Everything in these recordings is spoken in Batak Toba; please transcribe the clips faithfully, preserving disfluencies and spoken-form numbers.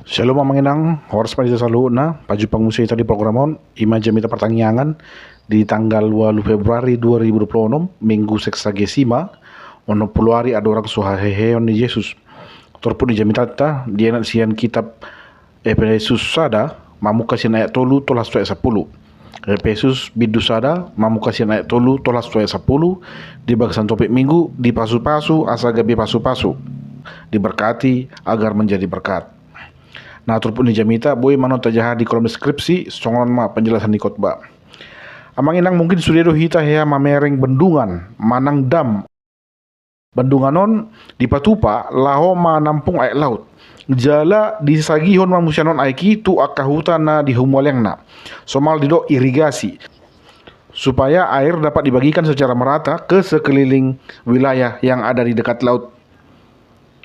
Shalom amang inang, horas ma di hita saluhutna. Pajumpang muse hita di program on, ima jamita partangiangan di tanggal ualu Februari dua ribu dua puluh enam, Minggu Sexagesima, onom pulu ari andorang so haheheon ni Jesus. Turpuk ni jamitanta dienet sian kitab Epesus sada, mamungka sian ayat tolu tolhas tu ayat sampulu. Epesus bindu sada, mamungka sian ayat tolu tolhas tu ayat sampulu, di bagasan topik Minggu, dipasupasu asa gabe pasupasu, diberkati agar menjadi berkat. Nah, turpuk ni jamita boi ma annon tajaha di kolom deskripsi, songon on ma penjelasan ni khotbah. Amang inang, mungkin sude do hita hea mamereng bendungan manang dam. Bendungan on dipatupa laho manampung aek laut, jala disagihon ma muse annon aek i tu angka huta na di humaliangna, somal didok irigasi, supaya air dapat dibagikan secara merata ke sekeliling wilayah yang ada di dekat laut.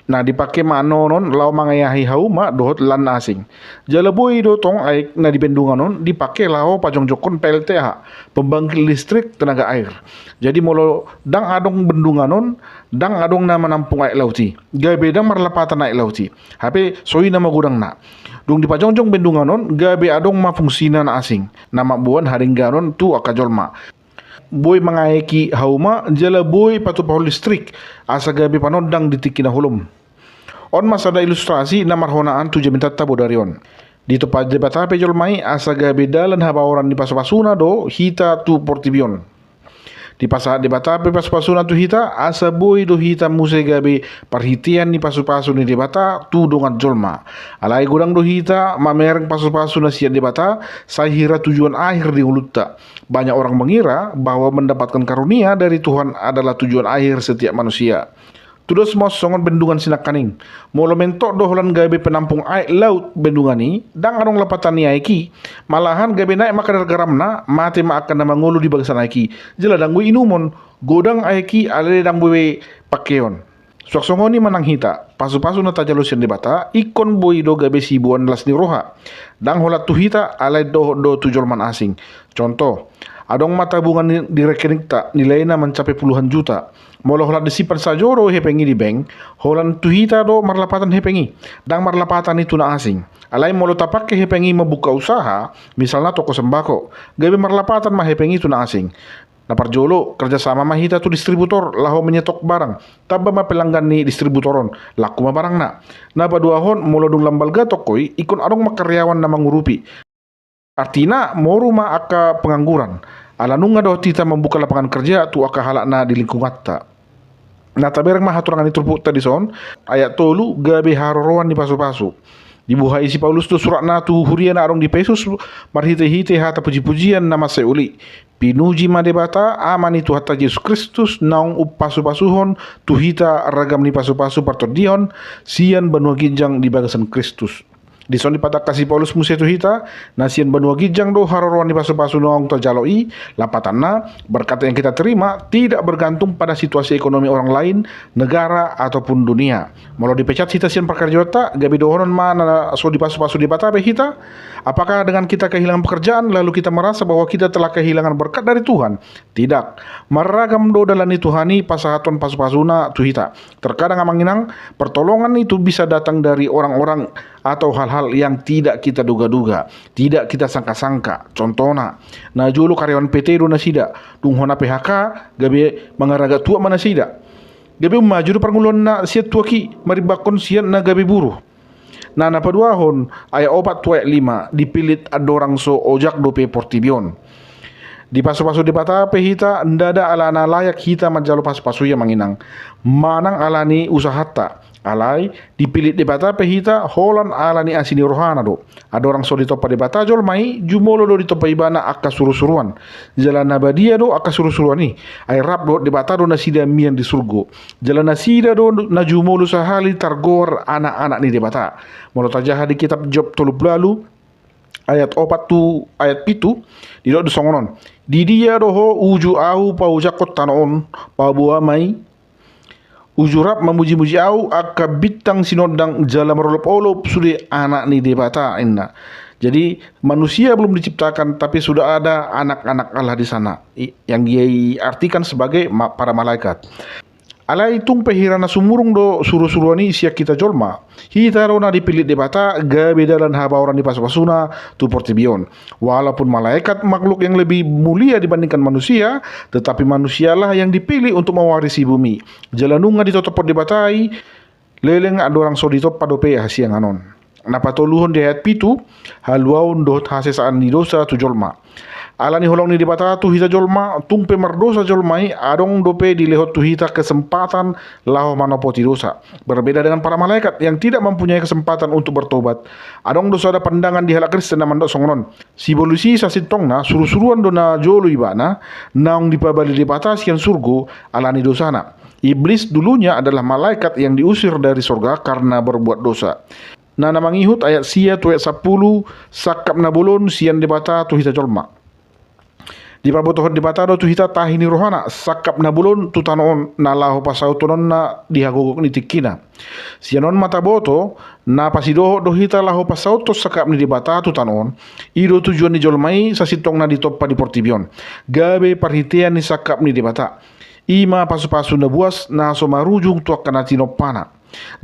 Nah, dipake ma annon laho mangayahi hauma dohot lan na asing. Jala boi do tong aek na di bendungan on dipake laho pajongjongkon P L T A, pembangkit listrik tenaga air. Jadi molo ndang adong bendungan on, ndang adong na manampung aek laut i, gabe ndang marlapatan aek laut i. Hape so i na magodangna. Dung dipajongjong bendungan on, gabe adong ma fungsina na asing na mamboan hadengganon tu angka jolma. Boi mangaeki hauma jala boi patupahon listrik asa gabe panondang di tingki na holom. On ma sada ilustrasi na marhonaan tu jamitanta bodari on. Ditompa Debata pe jolma i asa gabe dalan habaoran ni pasupasuna do hita tu portibi on. Dipasahat Debata pe pasupasuna tu hita asa boi do hita muse gabe parhitean ni pasupasu ni Debata tu dongan jolma. Alai godang do hita mamereng pasupasu na sian Debata sai hira tujuan akhir di ngolunta. Banyak orang mengira bahwa mendapatkan karunia dari Tuhan adalah tujuan akhir setiap manusia. Tudos ma songon bendungan sinangkaning. Molo mentok do holan gabe penampung aek laut bendungan i, ndang adong lapatan ni aek i, malahan gabe naek ma kadar garamna, mate ma angka na mangolu di bagasan aek i, jala ndang boi inumon, godang aek i alai ndang boi pakeon. Suang songon i ma nang hita, pasupasu na tajalo sian Debata ingkon boi do gabe siboan las ni roha. Ndang holan tu hita alai dohot do tu jolma na asing. Contoh, adong ma tabungan ni, di rekeningta nilaina mencapai puluhan juta. Molo holan disimpan sajo do hepeng i di bank, holan tu hita do marlapatan hepeng i, ndang marlapatan i tu na asing. Alai molo tapake hepeng i mambuka usaha, misalna toko sembako, gabe marlapatan ma hepeng i tu na asing. Na parjolo, kerjasama ma hita tu distributor laho menyetok barang. Tamba ma pelanggan ni distributor on, laku ma barangna. Na paduahon, molo dung lam balga toko i, ingkon adong ma karyawan na mangurupi. Artina, moru ma angka pengangguran. Ala nunga dohot hita mambuka lapangan kerja tu angka halak na di lingkunganta. Na tabereng ma hatorangan ni turpukta dison, ayat tolu, gabe haroroan ni pasupasu. Dibuhai si Paulus do suratna tu huria na adong di Epesus marhitehite hata pujipujian na mansai uli. Pinuji ma Debata, Ama ni Tuhanta Jesus Kristus, naung umpasupasuhon tu hita ragam ni pasupasu partondion sian banua ginjang di bagasan Kristus. Dison dipatangkas si Paulus muse tu hita, na sian banua ginjang do haroroan ni pasupasu naung tajalo i. Lapatanna, berkat yang kita terima tidak bergantung pada situasi ekonomi orang lain, negara, ataupun dunia. Molo dipecat hita sian parkarejoanta, gabe dohonon ma na so dipasupasu Debata be hita? Apakah dengan kita kehilangan pekerjaan, lalu kita merasa bahwa kita telah kehilangan berkat dari Tuhan? Tidak. Marragam do dalan ni Tuhan i pasahathon pasupasuna tu hita. Terkadang amang inang, pertolongan itu bisa datang dari orang-orang atau hal-hal yang tidak kita duga-duga, tidak kita sangka-sangka. Contohna, najolo karyawan P T do nasida, dung hona P H K, gabe mangaraga tuak ma nasida. Gabe ummaju do parngoluonna sian tuak i, marimbakkon sian na gabe buruh. Na, na paduahon, ayat opat tu ayat lima, dipillit andorang so ojak dope portibi on. Dipasupasu Debata pe hita, ndada alana layak hita manjalo pasupasu i amang inang, manang alani usahanta. Alai, dipillit Debata pe hita, holan alani asi ni rohana do. Andorang so ditompa Debata jolma i, jumolo do ditompa ibana angka surusuruan. Jala na badia do angka surusuruan i, ai rap dohot Debata do nasida mian di surgo. Jala nasida do na jumolo sahali targoar anak-anak ni Debata. Molo tajaha di kitab Job tolu pulu ualu, ayat opat tu ayat pitu, didok do songon on. Di dia do ho uju ahu paojakkon tano on, paboa ma i. Uju rap mamujimuji ahu angka bintang sinondang jala marolopolop sude anak ni Debata, inna. Jadi manusia belum diciptakan, tapi sudah ada anak-anak Allah di sana, i-, yang dia artikan sebagai ma-, para malaikat. Alai tung pe hira na sumurung do surusuruan i sian hita jolma. Hita do na dipillit Debata gabe dalan habaoran ni pasupasuna tu portibi on. Walaupun malaikat makhluk yang lebih mulia dibandingkan manusia, tetapi manusialah yang dipilih untuk mewarisi bumi. Jala nunga ditotophon Debata i, leleng andorang so ditompa dope hasiangan on. Na patoluhon di ayat pitu, haluaon dohot hasesaan ni dosa tu jolma. Alani holong ni Debata tu hita jolma, tung pe mardosa jolma i, adong dope dilehon tu hita kesempatan laho manopoti dosa. Berbeda dengan para malaikat yang tidak mempunyai kesempatan untuk bertobat, adong do sada pandangan di halak Kristen na mandok songon on. Sibolis i sasintongna surusuruan do na jolo ibana, naung dipabali Debata sian surgo alani dosana. Iblis dulunya adalah malaikat yang diusir dari sorga karena berbuat dosa. Na, na mangihut ayat sia tu ayat sampulu, sangkap na bolon sian Debata tu hita jolma. Dipabotohon Debata do tu hita tahi ni rohana, sangkap na bolon tu tano on, na laho pasautononna di hagogok ni tingkina. Sian on ma taboto, na pasidohot do hita laho pasauthon sangkap ni Debata tu tano on, i do tujuan ni jolma i sasintongna ditompa di portibi on. Gabe parhitean ni sangkap ni Debata. I ma pasupasu na buas na so marujung tu angka na tinompana.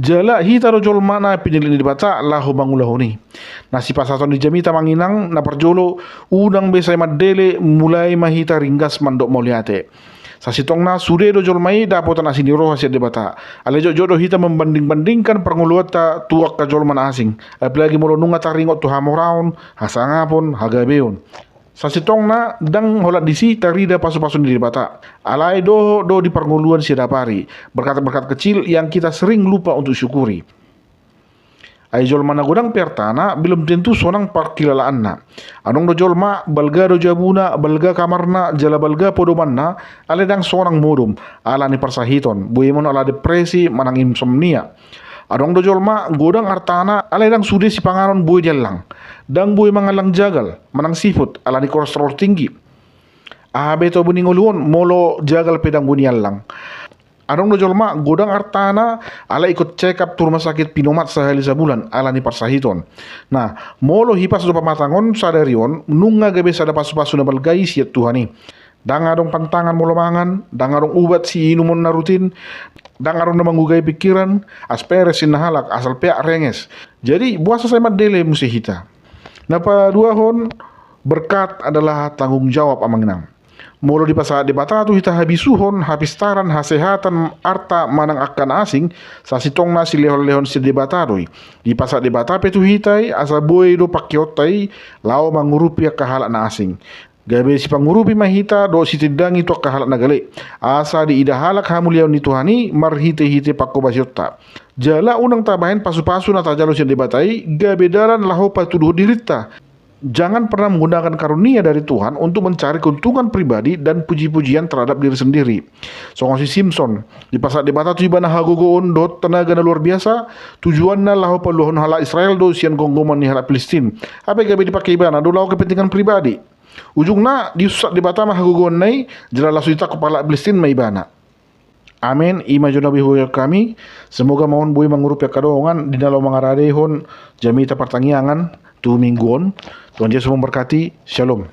Jala hita do jolma na pinillit ni Debata laho mangulahon i. Na sipasahaton ni jamita amang inang, na parjolo, unang be sai mandele, mulai ma hita ringgas mandok mauliate. Sasintongna sude do jolma i dapotan asi ni roha sian Debata. Alai jotjot do hita mambandingbandingkan parngoluonta tu angka jolma na asing. Apalagi molo nunga taringot tu hamoraon, hasangapon, hagabeon. Sasintongna ndang holan disi tarida pasupasu ni Debata. Alai dohot do di parngoluan siadapari. Berkat-berkat kecil yang kita sering lupa untuk syukuri. Ai jolma na godang pe artana, belum tentu sonang parkilalaanna. Adong do jolma, balga do jabuna, balga kamarna, jala balga podomanna, alai ndang sonang modom, alani parsahiton, boi ma on ala depresi, manang insomnia. Adong do jolma, godang artana, alai ndang sude sipanganon boi diallang. Ndang boi mangallang jagal, manang seafood, alani kolesterol tinggi. Aha be tobu ni ngolu on, molo jagal pe ndang boi niallang. Adong do jolma, godang artana, alai ingkon check up tu rumah sakit pinomat sahali sabulan, alani parsahiton. Nah, molo hipas do pamatang on, sadari on, nunga gabe sada pasupasu na balga i sian Tuhan i. Ndang adong pantangan molo mangan, ndang adong ubat siinumon na rutin, ndang adong na mangugai pikiran, as peres ninna halak, asal peak renges. Jadi, boasa sai mandele muse hita? Na paduahon, berkat adalah tanggung jawab amang inang. Molo dipasahat Debata tu hita habisuhon, hapistaran, hasehatan, arta manang angka na asing, sasintongna silehonlehon sian Debata do i. Dipasahat Debata pe tu hita i, asa boi do pakeonta i, laho mangurupi angka halak na asing. Gabe sipangurupi ma hita dohot sitindangi tu angka halak na gale. Asa diida halak hamuliaon ni Tuhan i marhitehite panghobasionta. Jala unang tabahen pasupasu na tajalo sian Debata i gabe dalan laho patuduhon dirinta. Jangan pernah menggunakan karunia dari Tuhan untuk mencari keuntungan pribadi dan puji-pujian terhadap diri sendiri. Songon si Simson, dipasahat Debata tu ibana hagogoon dohot tenaga na luar biasa, tujuanna laho paluahon halak Israel do sian gomgoman ni halak Pilistin. Hape gabe dipake ibana do laho kepentingan pribadi. Ujungna, diusap Debata ma hagogoonna i, jala langsung ditangkup halak Pilistin ma ibana. Amen, i ma jo na boi hubahen hami. Semoga ma on boi mangurupi angka dongan di na laho mangaradehon jamita partangiangan tu minggu on. Tuhan Jesus memberkati. Shalom.